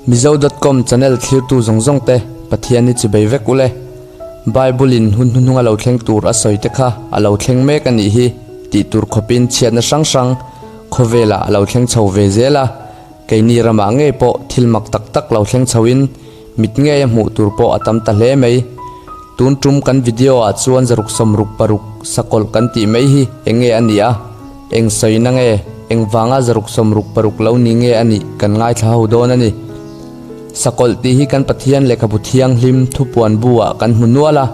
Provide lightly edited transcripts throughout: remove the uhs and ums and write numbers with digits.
Mizo dot com channel thlirtu zawng zawng te Pathian hi chibei vek ule. Bible in hun hnuhnung a lo thleng tur a sawi te kha a lo thleng mek a nih hi tih tur khawpin chhiatna hrang hrang khawvelah a lo thleng chho ve zel a, keini ramah ngei pawh thil mak tak tak lo thleng chhoin mit ngei a hmuh tur pawh a tam ta hle mai. Tun tum kan video ah chuan zaruk sawmruk paruk sakawlh kan tih mai hi eng nge a nih a, eng sawina nge, eng vanga zaruk sawmruk paruk lo ni nge a nih kan ngaithla ho dawn a ni. Sakawlh tih hi kan Pathian lehkhabu thianghlim thupuan bu ah kan hmu nual a,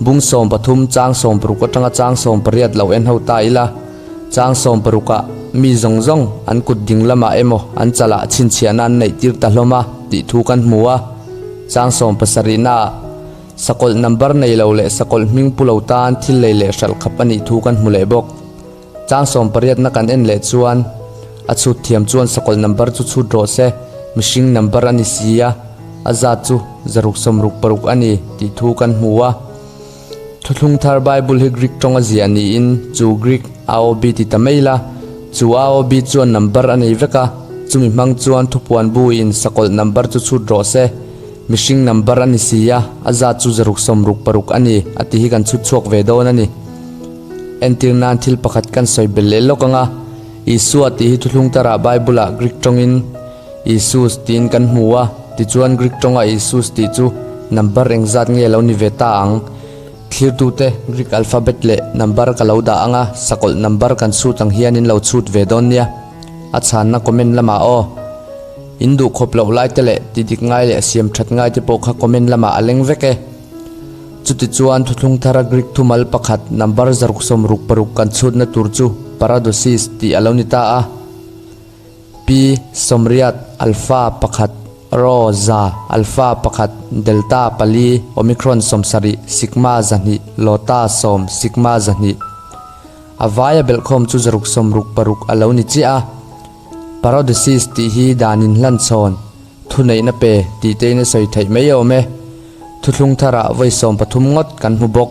bung 13 chang 16 atanga chang 18 lo en ho ta ila, chang 16 ah mi zawng zawng an kut ding lamah emaw an chalah chhinchhiahna an neih tir ta hlawm a tih thu kan hmu a, chang 17 na ah Sakawlh number nei lo leh sakawlh hming pu lo tan thil lei leh hralh khap a nih thu kan hmu leh bawk. Chang 18 na kan en leh chuan a chhut thiam chuan sakawlh number chu chhut rawh se, mihring number a ni si a, a zat chu 666 a ni tih thu kan hmu a. Thuthlung thar Bible hi Greek tawng a ziah niin chu Greek AOB ti ta mai la, chu AOB chuan number a nei vek a, chumi hmang chuan thupuan buin sakawlh number chu chhut rawh se, Mihring number a ni si a, a zat chu 666 a ni, a ti hi kan chhut chhuak ve dawn a ni. Entir nan thil pakhat kan sawi belh leh lawk ang a, Isua tih hi thuthlung tarah Bible-ah Greek tawngin Isus tiin kan hmu a, tichuan Greek tawnga Isus tih chu number engzat nge lo ni ve ta ang? Thlirtute Greek alphabet leh number ka lo dah ang a, sakawlh number kan chhut ang hian in lo chhut ve dawn nia. A chhanna comment lamah aw. In duh khawp loh lai te leh ti dik ngai leh siam that ngai te pawh kha comment lamah a leng vek e. Chutichuan thuthlung thara Greek thumal pakhat number 666 kan chhutna tur chu paradosis tih a lo ni ta a. P sawmriat alpha pakhat rho za alpha pakhat delta pali omicron 70 sigma 2 lota 10 sigma 2. A vaia belhkhawm chu 666 a lo ni chiah a. Paradosis tih hi dan inhlan chhawn, thuneihna pe tih te in a sawi theih mai awm e. Thuthlung tharah vawi 13 ngawt kan hmu bawk.